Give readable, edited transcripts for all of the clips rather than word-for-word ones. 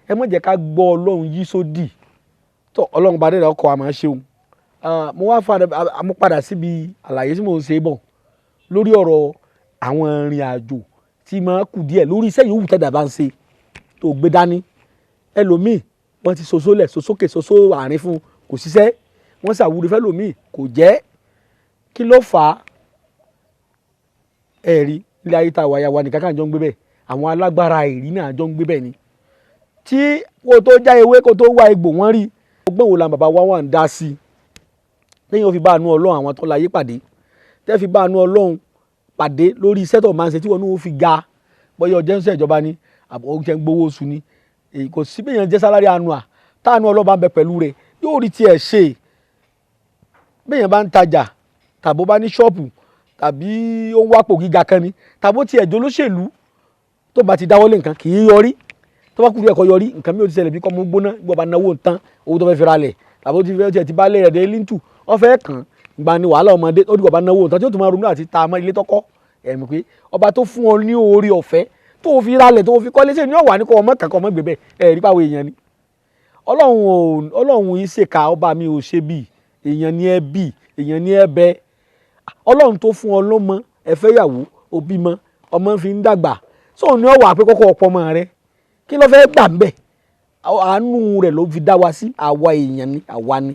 Ẹ má jẹ́ ká gbọ́ Ọlọ́run yí sódì. Tó Ọlọ́run bá dẹ́rẹ́ ọkọ̀ àmọ́ ṣeun. Mo wá mo padà síbi àlàyé tí mò ń ṣe bọ̀ lórí ọ̀rọ̀ àwọn ìrìn àjò tí máa kù díẹ̀ lórí iṣẹ́ yòówù tẹ́dà bá ń ṣe tó gbé dání. Ẹlòmíì wọ́n ti soso lẹ̀, sosókè, soso àárín fún, kò ṣiṣẹ́. Wọ́n ṣàwúrí fẹ́lòmíì, kò jẹ́. Kí ló fà á? Ẹ̀rí ilé ayé tá a wáyà wa nìkan kan jọ ń gbé bẹ́ẹ̀, àwọn alágbára ìrí náà jọ ń gbé bẹ́ẹ̀ ni. Tí kò tó já ewé, kò tó wá egbò, wọ́n rí ọgbọ́n wo la bàbá wa wà ń dá sí i lẹ́yìn ó fi bá àánú Ọlọ́run àwọn tó láyé pàdé, tẹ́ fi bá àánú Ọlọ́run pàdé lórí iṣẹ́ tó máa ń ṣe tí wọ́n ní ó fi ga. Bóyá ọjọ́ ń ṣe ìjọba ni, àbọ̀ ó jẹ́ ń gbowó oṣù ni, èyí kò sí bẹ́ẹ̀ yẹn jẹ́ salary annual, táànú Ọlọ́run bá ń bẹ pẹ̀lú rẹ̀, yóò rí tiẹ̀ ṣe. Bẹ́ẹ̀ yẹn bá ń tajà, tàbó bá ní ṣọ́ọ̀pù, tàbí ó ń wápò gíga kan ni, tàbó tiẹ̀ jẹ́ olóṣèlú, tó bá ti dáwọ́lé nǹkan kì í yọrí. Tó bá kúrú ẹ̀kọ́ yọrí, nǹkan mi ò ti ṣẹlẹ̀ bí kò mú gbóná bí wọ́n bá náwó tán, owó tó fẹ́ fi ra lẹ̀, tàbó ti fẹ́ tiẹ̀ ti bá lé rẹ̀ dé líńtù, wọ́n fẹ́ kàn gba ni wàhálà ọmọdé ó dìgbà bá náwó tán tí ó tún máa ronú àti ta ọmọ ilé tọ́kọ́. Ẹ̀mí pé ọba tó fún ọ ní oore ọ̀fẹ́ tó fi ralẹ̀, tó fi kọ́lé, sí ní ọ̀wà ní kọ́ ọmọ kankan ọmọ gbé bẹ́ẹ̀. Ẹ̀ rí pàwọ̀ èèyàn ni Ọlọ́run, Ọlọ́run yìí ṣèkà, ọba mi ò ṣe bí èèyàn ní ẹ bí èèyàn ní ẹ bẹ. Ọlọ́run tó fún ọ lọ́mọ, ẹ fẹ́ yàwó, òbí mọ ọmọ fi ń dàgbà sóun ní ọwà pé kọ́kọ́ ọ̀pọ̀ ọmọ rẹ, kí ló fẹ́ gbà ń bẹ̀? Àánú rẹ̀ ló fi dá wa sí, àwa èèyàn ni àwa ni.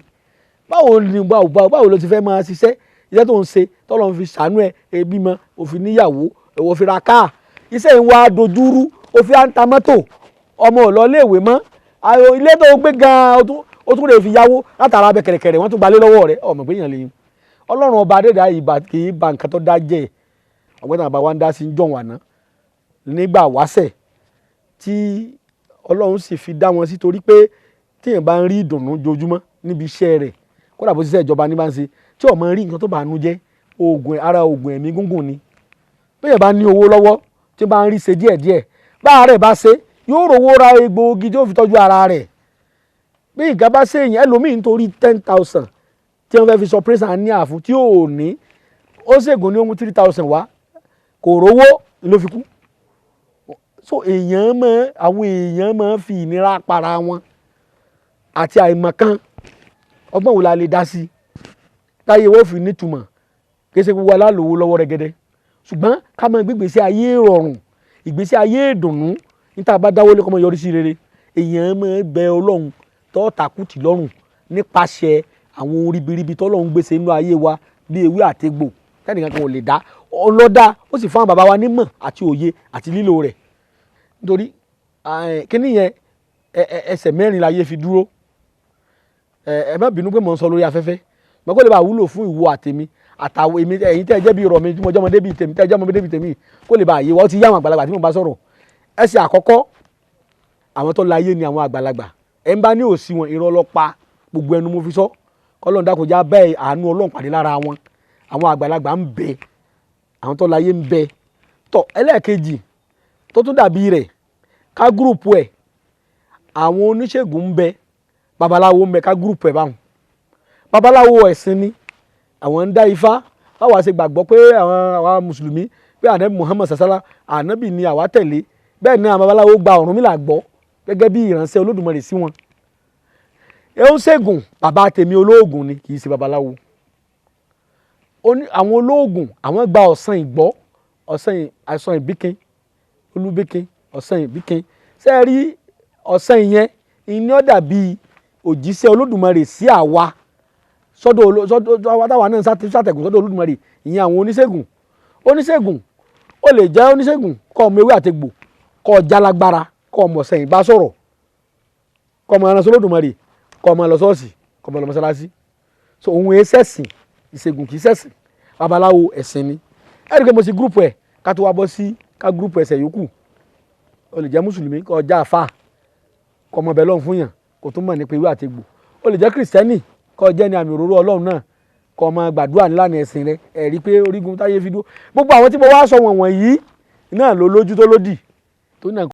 Báwo ni báwo ló ti fẹ́ máa ṣiṣẹ́ iṣẹ́ tó ń ṣe tọ́lọ́run fi ṣàánú ẹ, ẹbí mọ òfin níyàwó, òfin ra káà, iṣẹ́ ń wá dojúrú, òfin à ń ta mọ́tò, ọmọ ò lọ iléèwé mọ́, ilé tó gbé gan-an ó tún lè fi yáwó látara abẹ kẹ̀rẹ̀kẹ̀rẹ̀, wọ́n tún gbalé lọ́wọ́ rẹ̀. Ọmọ pé èèyàn lè yín Ọlọ́run ọba adéda ìbà kì í ba nǹkan tó dá jẹ́. Ọ̀gbẹ́ni àbá wa ń dá sí ń jọ̀wọ́n àná nígbà wáṣẹ̀ tí Ọlọ́run sì fi dá wọn sí, torí pé tíyẹn bá ń rí ìdùnnú jojúmọ́ níbi iṣẹ́ rẹ̀, kódà bó ṣiṣẹ́ ìjọba ní bá ń ṣe, tí ó máa rí nǹkan tó bá nu jẹ́, oògùn ara oògùn ẹ̀mí gúngùn ni. Bẹ́ẹ̀ bá ní owó lọ́wọ́ tí bá ń rí ṣe díẹ̀díẹ̀, bá rẹ̀ bá ṣe yóò rówó ra egbòogi tí ó fi tọ́jú ara rẹ̀. Bí nǹkan bá ṣe èèyàn ẹlòmíì nítorí 10,000 tí wọ́n fẹ́ fi sọ pírẹ́sà ní àfún tí ò ní, ó ṣègùn ní ó mú 3,000 wá, kò rówó ló fi kú. So èèyàn máa, àwọn èèyàn máa fi ìnira para wọn àti àìmọ̀kan. Ọgbọ́n wo la lè dá sí táyé wọ́n fi nítumọ̀? Kì í ṣe gbogbo alálòwò lọ́wọ́ rẹ́gẹ́dẹ́, ṣùgbọ́n ká máa gbé ìgbésí ayé rọrùn, ìgbésí ayé ìdùnnú, níta bá dáwọ́lé kó máa yọrí sí rere. Èèyàn máa bẹ Ọlọ́run tó takùtì lọ́rùn nípasẹ̀ àwọn ohun ribiribi tọ́lọ́run gbèsè nínú ayé wa bí ewé àtegbò tẹ́nìkan kan ò lè dá ọlọ́dá, ó sì fún àwọn bàbá wa nímọ̀ àti òye àti lílo rẹ̀. Nítorí kíní yẹn ẹsẹ̀ mẹ́rin láyé fi dúró. Ẹ má bínú pé mò ń sọ lórí afẹ́fẹ́, mọ̀ kó lè bá wúlò fún ìwọ àtèmi àtàwọn èmi ẹ̀yin tẹ́ ẹ jẹ́ bí irọ́ mi tí mo jẹ́ ọmọdé bíi tèmi, tẹ́ ẹ jẹ́ ọmọdé bíi tèmi, kó lè bá àyè wa ó ti yá àwọn àgbàlagbà tí mo bá sọ̀rọ̀. Ẹsẹ̀ àkọ́kọ́, àwọn tó láyé ni àwọn àgbàlagbà. Ẹ̀ ń bá ní òsì wọn, irọ́ ló pa, gbogbo ẹnu mo fi sọ. Kọ́lọ́n dákun já bẹ́ẹ̀ àánú Ọlọ́run pàdé lára wọn. Àwọn àgbàlagbà ń bẹ, àwọn tó láyé ń bẹ. Tọ́ ẹlẹ́ẹ̀kejì tó tún dàbí rẹ̀, ká group ẹ̀, àwọn oníṣègùn ń bẹ, babaláwo ń bẹ, ká group ẹ̀ báwọn. Babaláwo ẹ̀sìn ni àwọn ń dá ifá. Báwa ṣe gbàgbọ́ pé àwọn mùsùlùmí pé ànábì Muhammad sasala ànábì ni àwa tẹ̀lé, bẹ́ẹ̀ ni àwọn babaláwo gba Ọ̀rúnmìlà gbọ́ gẹ́gẹ́ bí ìránṣẹ́ Olódùmarè sí wọn. Ẹ ń ṣègùn, bàbá tèmi olóògùn ni, kì í ṣe babaláwo. Àwọn olóògùn àwọn gba ọ̀sán ìgbọ́, ọ̀sán ìbíkin, olúbíkin, ọ̀sán ìbíkin. Ṣé ẹ rí ọ̀sán ìyẹn ìní ó dàbí òjíṣẹ́ Olódùmarè sí àwa sọ́dọ̀ àwa táwa náà sátẹ̀gùn sọ́dọ̀ Olódùmarè. Ìyẹn àwọn oníṣègùn. Oníṣègùn ó lè jẹ́ oníṣègùn kọ́ ọmọ ewé àtegbò, kọ́ ọjà lágbára, kọ́ ọmọ ọ̀sẹ̀ ìbá sọ̀rọ̀, kọ́ ọmọ aránsọ Olódùmarè, kọ́ ọmọ lọ ṣọ́ọ̀ṣì, kọ́ ọmọ lọ mọ́sálásí. So òun ẹ ṣẹ̀sìn, ìṣègùn kì í ṣẹ̀sìn, babaláwo ẹ̀sìn ni. Ẹ rí i pé mo ti group ẹ̀ ká tó wá bọ́ sí ká group ẹsẹ̀ yòókù. Ó lè jẹ́ mùsùlùmí, kó ọjà àfà, kọ́ ọmọ bẹ́ẹ̀ lọ́hùn fún yàn, kó tún mọ̀ nípa ewé àtegbò. Ó lè jẹ́ kìrìsìtẹ́nì, kó jẹ́ ní àmì òróró Ọlọ́run náà, kó máa gbàdúrà nílànà ẹ̀sìn rẹ. Ẹ rí i pé orígun táyé fi dúró, gbogbo àwọn tí mo wá sọ wọ̀nyí náà ló lójú tó lódì tó náà.